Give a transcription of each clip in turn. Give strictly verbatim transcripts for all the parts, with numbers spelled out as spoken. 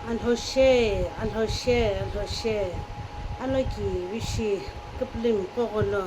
Alhou she, Alhou she, Alhou she, aloki vishi küpülümi qogho lo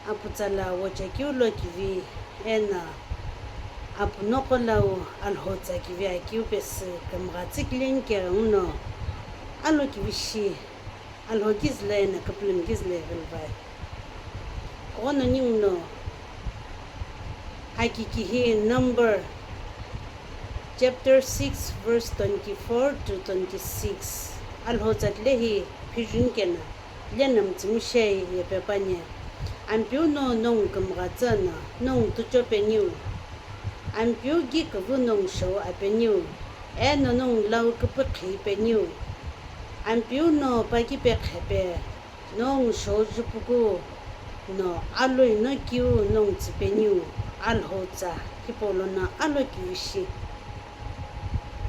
aputsa la wochekeu lo kivi eno apunoqo lau Alhou tsa kivi akeu pesü kümgha tsükileni keghenguno aloki vishi Alhou kizü lo eno küpülümi kizü lo ighilu vai. Kughono ninguno aki kihi Number chapter six verse twenty-four to twenty-six. Alhou tsa tilehi phijuni keno leno mütsümishei yepe püani. Ampeu no nongu kümgha tsü no nongu tucho peniu. Ampeu ghi küvü nongu shou apeniu. Eno nongu lau küpükhi peniu. Ampeu no pakipe qhepe nongu shou jupuku no aloi no kiu nongu tsüpeniu. Alhou tsa hipau lono aloki vishi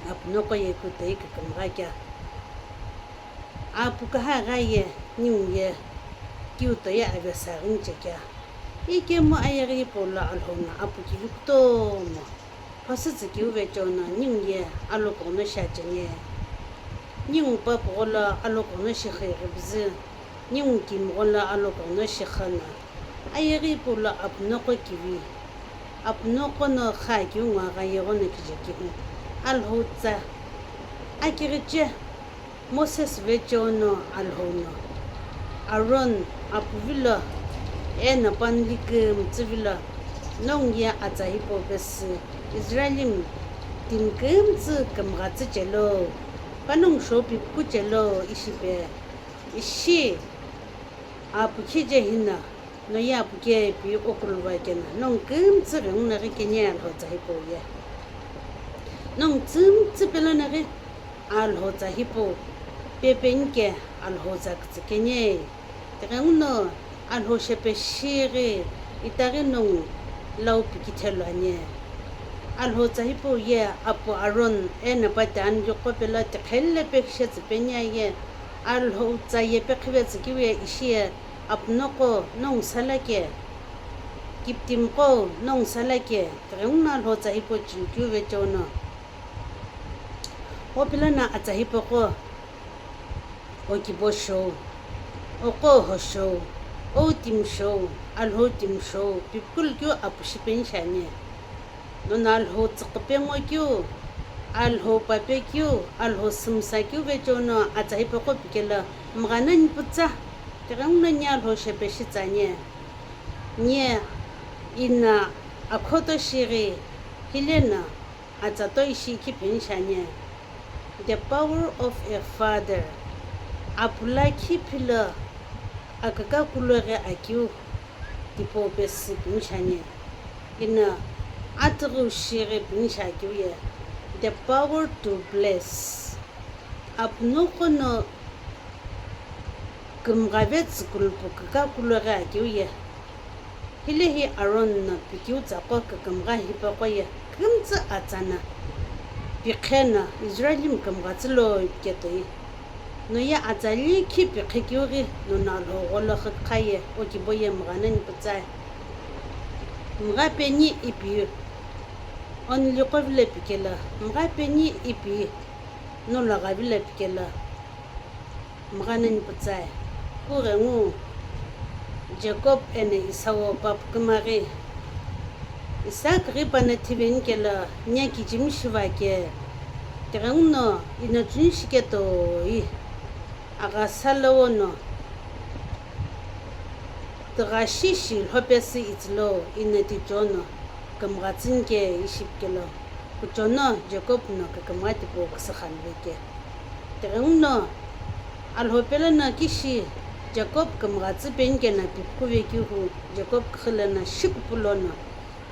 apunoqo ye kutoi kükümgha kea. Apu kaha gha ye ningu ye kiu toi avesa ghini chekea. Ikemu ayeghi hipau lo Alhou no apu kivi kutomo phasütsü kiu vecheo no ningu ye alokughuno shi acheni. Ningu papugho lo alokughuno shi xighi püzü, ningu kimigho lo alokughuno shi xü no ayeghi hipau lo apunoqo kivi, apunoqo no xü akeu ngo agha yeghono kijekihu Alhou tsa akighiche Moses vecheo no Alhou no Aaron apu vilo eno panli kümtsü vilo nongu ye atsa hipau pesü Israelimi timi kümtsü kümgha tsü chelo, panongu shou pipuku chelo ishi pe, ishi apu khije hino no ye apu kepi okuluva keno nongu kümtsü ghenguno ghi keni Alhou tsa hipau ye. Nongu tsümtsü pelono ghi Alhou tsa hipau pepeni ke Alhou tsa kütsü keni. Tighenguno Alhou shepe shighi itaghi nongu lau pikithelu ani. Alhou tsa hipau ye apu Aaron eno pate anuli qo pelo tiqhele pekishe tsüpeni aye Alhou tsa yepe qhivetsü kiu ye ishi ye apunoqo nongu sala ke, kiptimiqo nongu sala ke, tighenguno Alhou tsa hipau chilikiu vecheo no. Opilana atsa hipaqo okibo shou, oqoho shou, outimi shou, Alhou timi shou, pipikulu keu apu shipeni shiani. Nono Alhou tsüqhüpe ngo keu, Alhou pape keu, Alhou sümsa keu vecheo no atsa hipaqo pikelo mgha nani pütsa, tighenguno ni Alhou shepe shitsani. Ni ino akhoto shighi hileno atsa toi shi khipeni shiani. The power of a father. Apu lakhi philo aküka kuloghi akeu tipau pesü peni shiani. Ino atughiu shighi peni shi akeu ye the power to bless. Apunoqo no kümgha vetsü kulupu küka kuloghi akeu ye. Hilehi Aaron no pikeu tsaqo kükümgha hipaqo ye kümtsü atsa no pikhe no Israelimi kümgha tsü lo ipiketoi. No ye atsa likhi pikhe keu ghi nono Alhou gholo xükha ye okibo ye mgha nani pütsa. Mgha peni ipi onuli qo vilo pikelo, mgha peni ipi nolo gha vilo pikelo. Mgha nani pütsa, kughengu Jacob eno Esau papu kümaghi. Isaac ghi pano thiveni kelo nia kichimi shiva ke, tighenguno ino chuni shiketoi, aghasa lowo no tigha shishi lhopesü itsülo ino tichono kümgha tsüni ke ishi pikelo. Kuchono Jacob no kükümgha tipau küsüxani veke. Tighenguno Alhou pelono kishi Jacob kümgha tsü peni keno pipuku vekeu hu Jacob küxü lono shikupu lono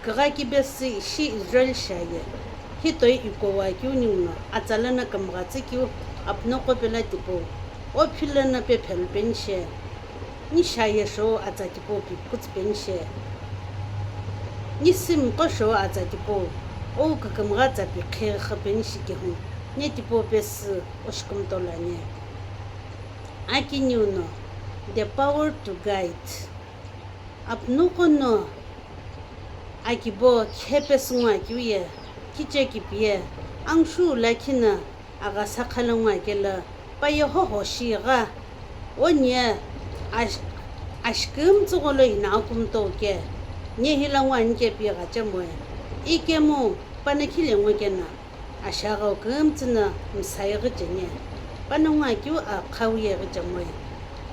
kugha kibesü ishi Israel shiaye. Hitoi ikowa keu ninguno atsa lono kümgha tsü keu apunoqo pelo tipau, ophi lono pephelu peni she. Ni shiaye shou atsa tipau pipuku tsü peni she. Ni simiqo shou atsa tipau, ou kükümgha tsa pikhe xü peni shikehu, ne tipau pesü oshikümtolani. Akiniu no, the power to guide. Apunoqo no akibo khepesü ngo akeu ye, kichekipi ye, angshu lakhi no aghasa khala ngua kelo, pa ye hoho shi gha, o nie ash-, ashi kümtsü gholo ina akumtouke, nie hila ngua ani ke pi ghachemoe, ikemu pana khile ngo keno, ashi aghau kümtsü no msai ghicheni, pana ngua akeu akhau ye ghichemoe,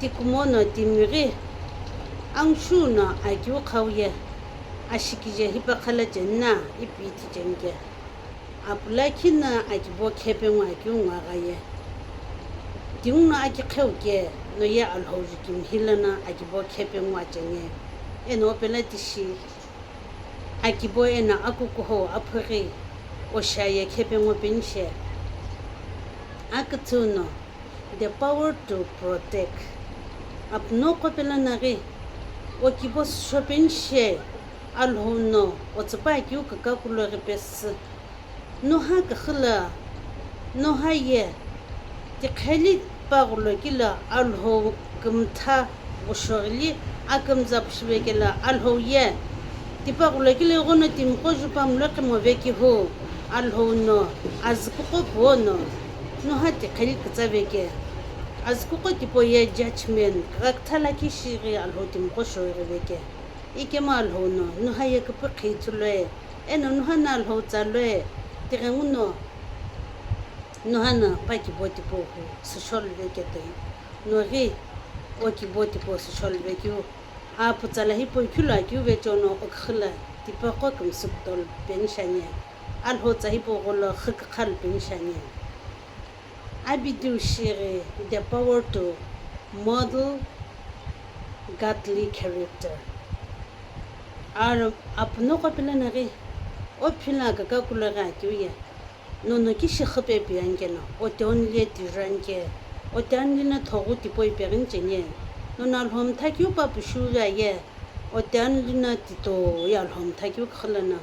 tikumo no timi ghi, angshu no akeu khau ye, ashi kije hipaqhalo cheni na ipi ithichenike. Apu lakhi no akibo khepe ngua akeu ngua gha ye. Tighenguno akiqheu ke, no ye Alhou ju kimihi lono akibo khepe ngua cheni. Eno pelo tishi akibo eno akukuhou aphughi oshi aye khepe ngo peni she. Aküthü no, the power to protect. Apu noqo pelo no ghi, okibo sho peni she, Alhou no otsüpa akeu küka kulo ghi pesü. Nuha küxü lo, Nuha ye, tiqheli paghulo kilo Alhou kümtha ghushoghi li akümza pushive kelo Alhou ye, tipaghulo kilo ighono timiqo jupa mlo qhimove kihu, Alhou no azükuqo puo no, Nuha tiqheli kütsave ke, azükuqo tipau ye judgment, kügha kütha lakhi shighi Alhou timiqo shoghive ke, ikemu Alhou no Nuha ye küpüqhi ithulue, eno Nuha no Alhou tsa lue, tighenguno Nuha no pa kibo tipau hu süsholuve ke toi, no ghi okibo tipau süsholuve keu, apu tsala hipau khilo akeu vecheo no oküxü lo tipaqo kümsü kutolu peni shiani, Alhou tsa hipau gholo xü kükhalu peni shiani. Abidiu shighi, the power to model godly character. Aro apu noqo pelo no ghi, o philo küka kulo ghi akeu ye, nono kishi xü pepe ani keno, otianli ye tiju ani ke, otianli no thoghu tipau ipeghi ni cheni, nono Alhou mtha keu pa pushu aye, otianli no tito ye Alhou mtha keu küxü lono,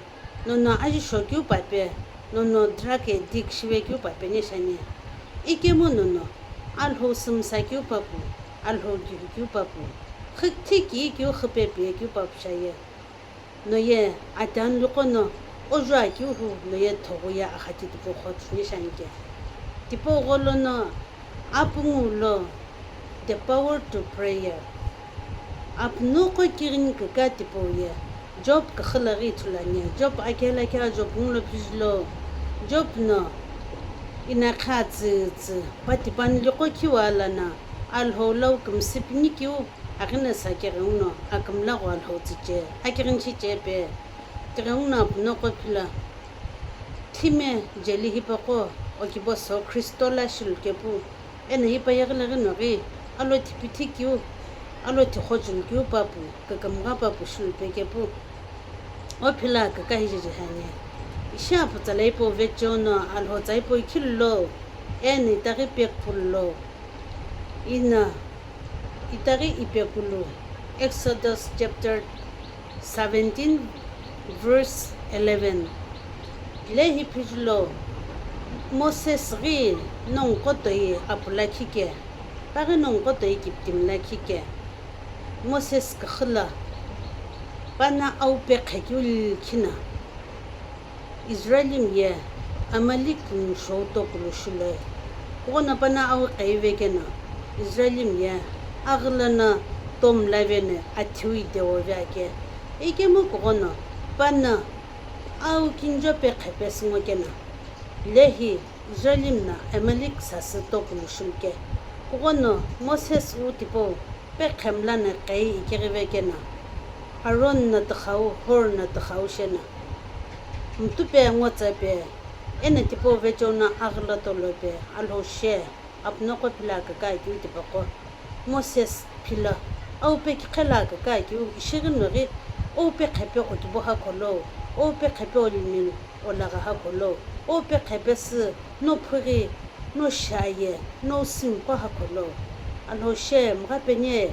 nono aji shokeu pape, nono drug addict shive keu pape ni shiani. Ikemu nono Alhou sümsa keu papu, Alhou kihu keu papu, xüküthi ki keu xü pepe keu papu shiaye. No ye atianli qo no oju akeu hu no ye thoghu ye axati tipau qhotsü ni shiani ke. Tipau gholo no apungu lo, the power to prayer. Apu noqo kighini küka tipau ye, Job küxü lo ghi ithulu ani. Job akela kea Job ngulo phijilo, Job no inakha tsütsü, pa tipau liqo khiwa lono, Alhou lau kümsü pini keu, aghino sa keghenguno, akümla gho Alhou tsüche, akighini shiche pe, tighenguno apu noqo philo, thime jeli hipaqo, okibo so Khristo lo shilu kepu, eno hipau ye ghilo ghi no ghi, alo thipithi keu, alo thiqhochulu keu papu, kükümgha papu shilu pe kepu, o philo küka hijiji hani. Ishi apu tsala hipau vecheo no Alhou tsa hipau ikhilo, eno itaghi pekupulu lo, ino itaghi ipekulu, Exodus chapter seventeen, verse eleven. Lehi phijilo, Moses ghi nongu qo toi apu lakhi ke, pa ghi nongu qo toi kiptimi lakhi ke, Moses küxü lo, pana au pekhe keu likhi no, Israelimi ye Amalekimi shou tokulu shiloi. Kughono pana au qeive keno, Israelimi ye aghü lono tomla veno athiu idewo ve ake. Ikemu kughono pana au kinjo pekhe pesü ngo keno, lehi Israelimi no Amalek sasü tokulu shilu ke. Kughono Moses wu tipau pekhe mlano qei ikighive keno, Aaron no tüxau, Hur no tüxau sheno, mtupeghi ngotsa pe, eno tipau vecheo no aghü lo tolo pe, Alhou she, apu noqo philo küka keu tipaqo, Moses philo, au pekhe lo küka keu, ishi ghi no ghi, o pekhe pe okibo hakholo, o pekhe pe olimil olagha hakholo, o pekhe pesü, no phughi, no shiaye, no simqo hakholo. Alhou she mgha peni,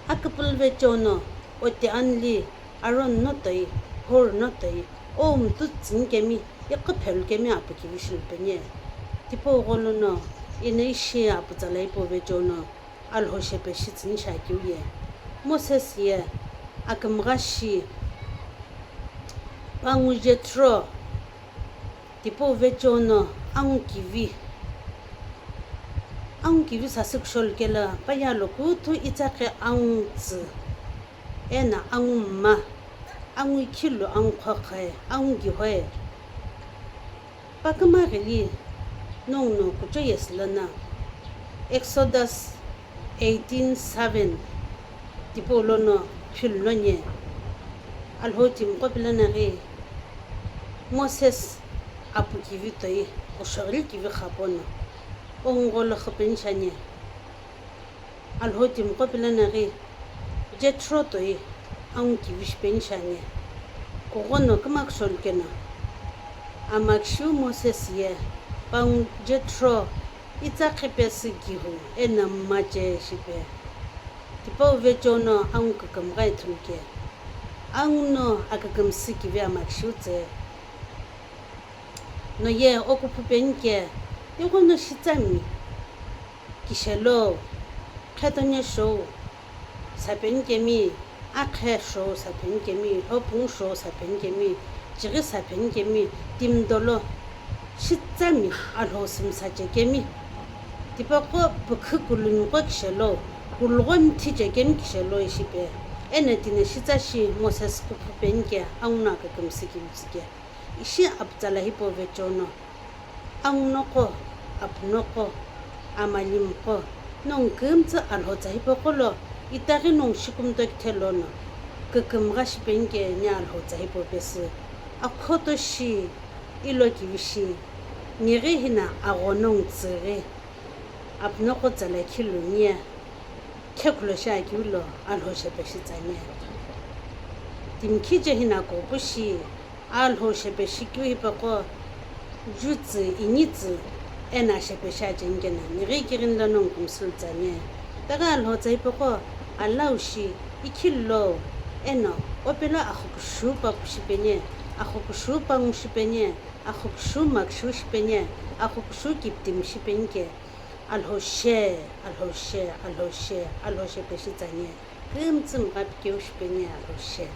aküpülü vecheo no, otianli, Aaron no toi, Hur no toi, o mtsu tsünikemi, iqi phelukemi apu kivi shilu peni. Tipau gholo no, ino ishi apu tsala hipau vecheo no, Alhou shepe shi tsüni shiakeu ye. Moses ye akümgha shi, pangu Jethro, Tipau vecheo no angu kivi, angu kivi sasü kusholu kelo, payalo kuthu itsaqhi angu tsü, eno angu mma, angu ikhilu, angu qhoqhe, angu gihoe. Paküma ghili nongu no kucho yesü lono, Exodus eighteen seven tipau lono philuni, Alhou timiqo pilonaghi Moses apu kivi toi, kushou ghili kivi xapono, ongu gholo xüpeni shiani. Alhou timiqo pilonaghi Jethro toi angu kivi shipeni shiani. Kughono küma kusholu keno, amakishiu Moses ye pangu Jethro itsaqhi pesü gihu eno mma che shipe. Tipau vecheo no angu kükümgha ithulu ke, angu no akükümsü kivi amakishiu tse. Noye okuphu peni ke, ighono shitsami kishelo, qhetonie shou sapeni kemi, aqhe shou sapeni kemi, lhopungu shou sapeni kemi, chighi sapeni kemi, timi dolo shitsami Alhou sümsa che kemi, tipaqo pükhü kuluniqo kishelo, kulugho mithi che kemi kishelo ishi pe, eno tino shitsa shi Moses kuphu peni ke angu no akükümsü kivi tsü ke. Ishi apütsa lo hipau vecheo no, angu noqo, apu noqo, amalimuqo, nongu kümtsü Alhou tsa hipaqo lo, itaghi nongu shikümto kithe lono, kükümgha shipeni ke ni Alhou tsa hipau pesü, akhoto shi, ilo kivi shi, nighi hino agho nongu tsüghi, apu noqo tsa lo khilu nie, khekhulo shi akeu lo Alhou shepe shi tsanie. Timi khiche hino kopu shi, Alhou shepe shikeu hipaqo, jutsü, initsü, eno shepe shi acheni keno, nighi kighini lono nongu kümsülu tsanie. Tighi Alhou tsa hipaqo, alau shi, ikhilu lo, eno, opelo axukushu papu shipenie, axukushu pangu shipenie, axukushu makishu shipenie, axukushu kiptimi shipeni ke, Alhou she, Alhou she, Alhou she, Alhou shepe shi tsanie, kümtsü mgha pikeu shipenie Alhou she.